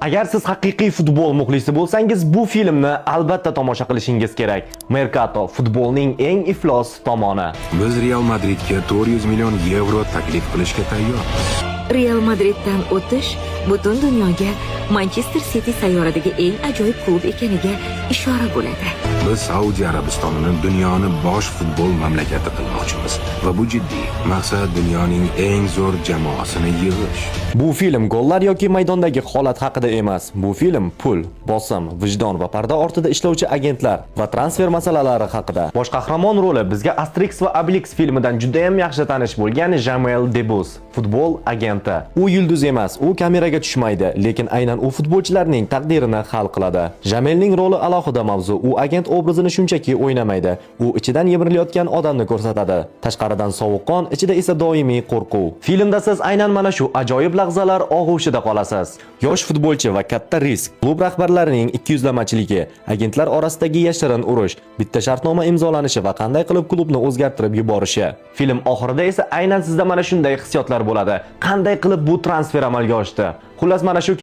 Agar siz haqiqiy futbol muxlisi bo'lsangiz, bu filmni albatta tomosha qilishingiz kerak. Mercato, futbolning eng iflos tomoni. Biz Real Madridga 400 million yevro taklif qilishga tayyormiz. Real Madriddan o'tish butun dunyoga Manchester City sayyoradagi eng ajoyib klub ekaniga ishora bo'ladi. Biz Saudiya Arabistonini dunyoni bosh futbol mamlakati qilmoqchimiz va bu jiddiy. Maqsad dunyoning eng zo'r jamoasini yig'ish. Bu film gollar yoki maydondagi holat haqida emas. Bu film pul, bosim, vijdon va parda ortida ishlovchi agentlar va transfer masalalari haqida. Bosh qahramon roli bizga Asterix va Obelix filmidan juda ham yaxshi tanish bo'lgan Jamel Debus, futbol agenti. U yulduz emas, u kameraga tushmaydi, lekin aynan u futbolchilarning taqdirini hal qiladi. Jamelning roli alohida mavzu. U agent obrazini shunchaki o'ynamaydi. U ichidan yemirilayotgan odamni ko'rsatadi. Tashqaridan sovuqqon, ichida esa doimiy qo'rquv. Filmda siz aynan mana shu ajoyib lahzalar og'ushida qolasiz. Yosh futbolchi va katta risk, klub rahbarlarining ikkiyuzlamachiligi, agentlar orasidagi yashirin urush, bitta shartnoma imzolanishi va qanday qilib klubni o'zgartirib yuborishi. Film oxirida esa aynan sizda mana shunday hissiyotlar bo'ladi. Qanday qilib bu transfer amalga oshdi? Xullas, mana shu